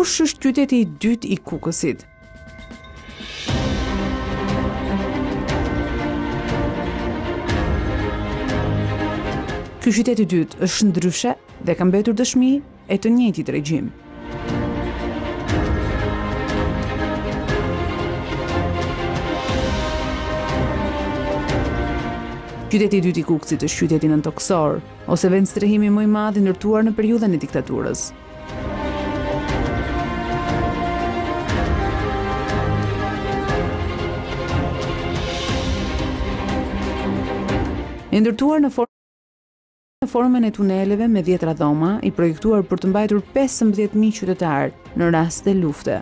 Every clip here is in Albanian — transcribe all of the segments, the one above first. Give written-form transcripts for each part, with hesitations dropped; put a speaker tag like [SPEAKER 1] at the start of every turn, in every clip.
[SPEAKER 1] kush është qyteti i dytë i Kukësit? Ky qytet i dytë është ndryshe dhe ka mbetur dëshmi e të njëjtit regjim. Qyteti i dytë i Kukësit është qyteti nëntokësor, ose vendstrehimi më i madh i ndërtuar në periudhën e diktaturës. I ndërtuar në formën e tuneleve me dhjetra dhoma, i projektuar për të mbajtur 15.000 qytetarë në raste lufte.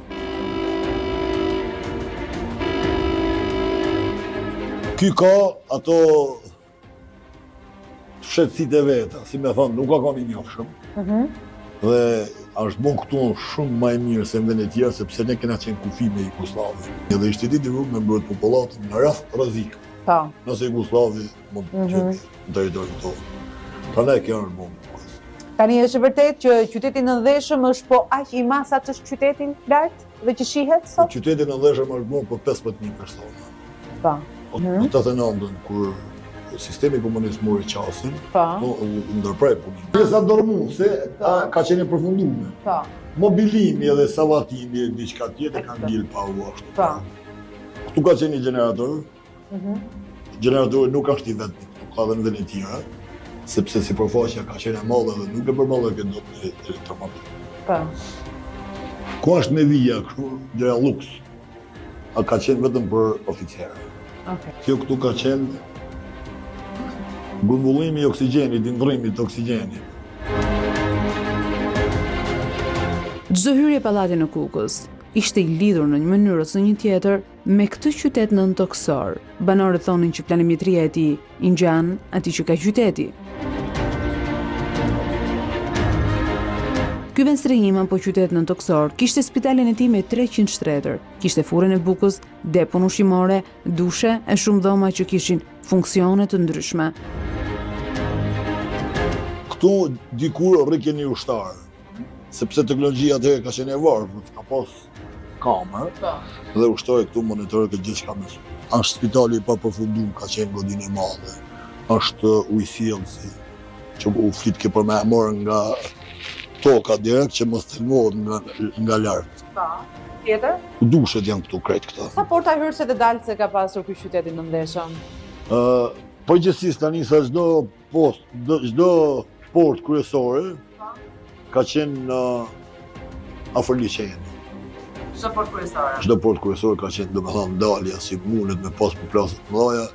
[SPEAKER 2] Ky ka ato fshehtësitë e veta, si me thonë, nuk ka konë i njofshëm. Mm Dhe është bon këtu shumë ma e mirë se në vende tjera, sepse ne kena qenë kufi me Jugosllavi. Edhe ishte i detyruar me mbrojt popullatën në rast rrezik.
[SPEAKER 3] Po.
[SPEAKER 2] Nëse Jugosllavi mund të mm -hmm. në territorin tonë. Prandaj kjo është bon.
[SPEAKER 3] Tani është vërtet që qyteti nëndheshëm është po aq i madh sa ç'është qyteti lart dhe që shihet
[SPEAKER 2] sot? Po qyteti nëndheshëm është bon për 15.000 persona.
[SPEAKER 3] Po.
[SPEAKER 2] Po në 89-ën, kur sistemi komunist mori qasjen,
[SPEAKER 3] po,
[SPEAKER 2] po u ndërpre punimi. Pjesa dërmuese ka qenë e përfundume.
[SPEAKER 3] Po.
[SPEAKER 2] Mobilimi edhe savatimi e diçka tjetër ka ngel pa u ashtu.
[SPEAKER 3] Po.
[SPEAKER 2] Këtu ka qenë një gjenerator.
[SPEAKER 3] Mhm.
[SPEAKER 2] Gjeneratori nuk është i vetmi, këtu ka dhe në vende tjera, sepse sipërfaqja ka qenë e madhe dhe nuk e përballojke dot një elektromotor.
[SPEAKER 3] Po.
[SPEAKER 2] Ku është me vija kështu, gjëra luks. A ka qenë vetëm për oficerë.
[SPEAKER 3] Okay.
[SPEAKER 2] Kjo këtu ka qenë grumbullimi i oksigjenit, i ndërrimit të oksigjenit.
[SPEAKER 1] Çdo hyrje pallati në Kukës ishte i lidhur në një mënyrë ose në një tjetër me këtë qytet nëntokësor. Banorët thonin që planimetria e tij i ngjan atij që ka qyteti. Ky vendstrehim apo qytet nëntokësor kishte spitalin e tij me 300 shtretër, kishte furrën e bukës, depon ushqimore, dushe e shumë dhoma që kishin funksione të ndryshme.
[SPEAKER 2] Këtu dikur rrike një ushtar, sepse teknologjia atëherë ka qenë e varfër, ka pas kamerë
[SPEAKER 3] po.
[SPEAKER 2] dhe ushtari këtu monitorojke gjithçka me sy. Është spitali i papërfunduar, ka qenë godinë e madhe. Është ujësjellësi që u flitke për me marrë nga toka direkt që mos të helmohet nga, nga lart.
[SPEAKER 3] Po. Tjetër?
[SPEAKER 2] Dushet janë këtu krejt këta.
[SPEAKER 3] Sa porta hyrëse dhe dalëse ka pasur ky qytet i nëndheshëm?
[SPEAKER 2] Ë, uh, përgjithsisht tani sa çdo post, çdo portë kryesore ka qenë në afër liqenit.
[SPEAKER 3] Çdo portë kryesore?
[SPEAKER 2] Çdo portë kryesore ka qenë, domethënë, dalja si mundet me pas përplasje të mëdha,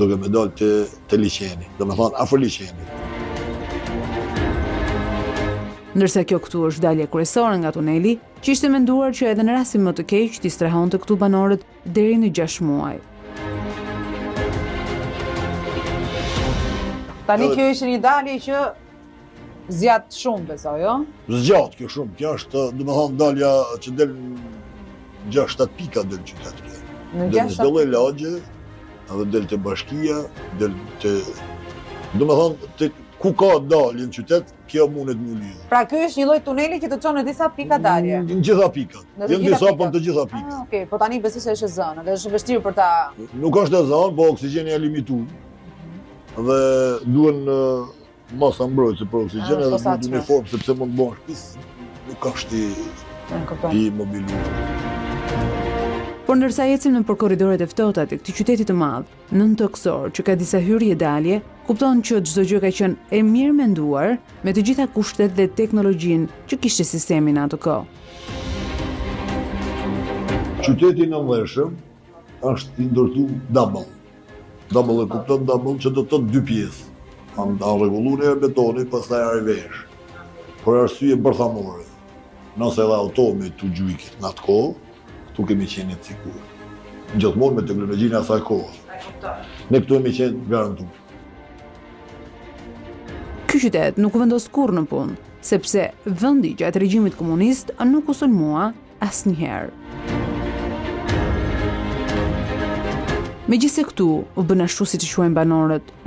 [SPEAKER 2] duke me dalë te, te liqeni, domethënë, afër liqenit.
[SPEAKER 1] Ndërsa kjo këtu është dalja kryesore nga tuneli, që ishte menduar që edhe në rastin më të keq t'i strehonte këtu banorët deri në 6 muaj.
[SPEAKER 3] Tani kjo ishte një dalje që zgjat shumë, besoj, jo?
[SPEAKER 2] Zgjat kjo shumë, kjo është, domethënë, dalja që del në 6-7 pika del qytet kjo.
[SPEAKER 3] Në
[SPEAKER 2] Del në
[SPEAKER 3] 6-7
[SPEAKER 2] çdo lloj lagje, edhe del te bashkia, del te domethënë te ku ka dalje në qytet, kjo mundet me lidhë.
[SPEAKER 3] Pra ky është një lloj tuneli që të çon në disa pika dalje.
[SPEAKER 2] Në gjitha pikat.
[SPEAKER 3] Në të
[SPEAKER 2] Janë
[SPEAKER 3] gjitha
[SPEAKER 2] disa, po
[SPEAKER 3] pikat.
[SPEAKER 2] në të gjitha pikat.
[SPEAKER 3] Ah, okay, po tani besoj se është e zënë dhe është vështirë për ta
[SPEAKER 2] Nuk është e zënë, po oksigjeni e limituar. Dhe duhen masa mbrojtëse për oksigjen
[SPEAKER 3] Ah,
[SPEAKER 2] edhe
[SPEAKER 3] posaçme.
[SPEAKER 2] duhet uniformë sepse mund të bëhesh pis. Nuk është i
[SPEAKER 3] E kuptoj.
[SPEAKER 2] i mobiluar.
[SPEAKER 1] Por ndërsa ecim nëpër korridoret e ftohta të këtij qyteti të madh, nëntokësor që ka disa hyrje dalje, kupton që çdo gjë ka qenë e mirë menduar me të gjitha kushtet dhe teknologjinë që kishte sistemi në atë kohë.
[SPEAKER 2] Qyteti i nëndheshëm është i ndërtu double. Double e kupton double që do të thotë dy pjesë. Kanë rregullu një herë betoni, pastaj ari vesh. Për arsye bërthamore. Nëse edhe atomi tu gjujkit në atë kohë, këtu kemi qenë të sigurt. Gjithmonë me teknologjinë e asaj kohe. Ne këtu kemi qenë garantu.
[SPEAKER 1] Ky qytet nuk u vendos kurrë në punë, sepse vendi gjatë regjimit komunist nuk u sulmua asnjëherë. Megjithëse këtu u bën ashtu siç e quajnë banorët.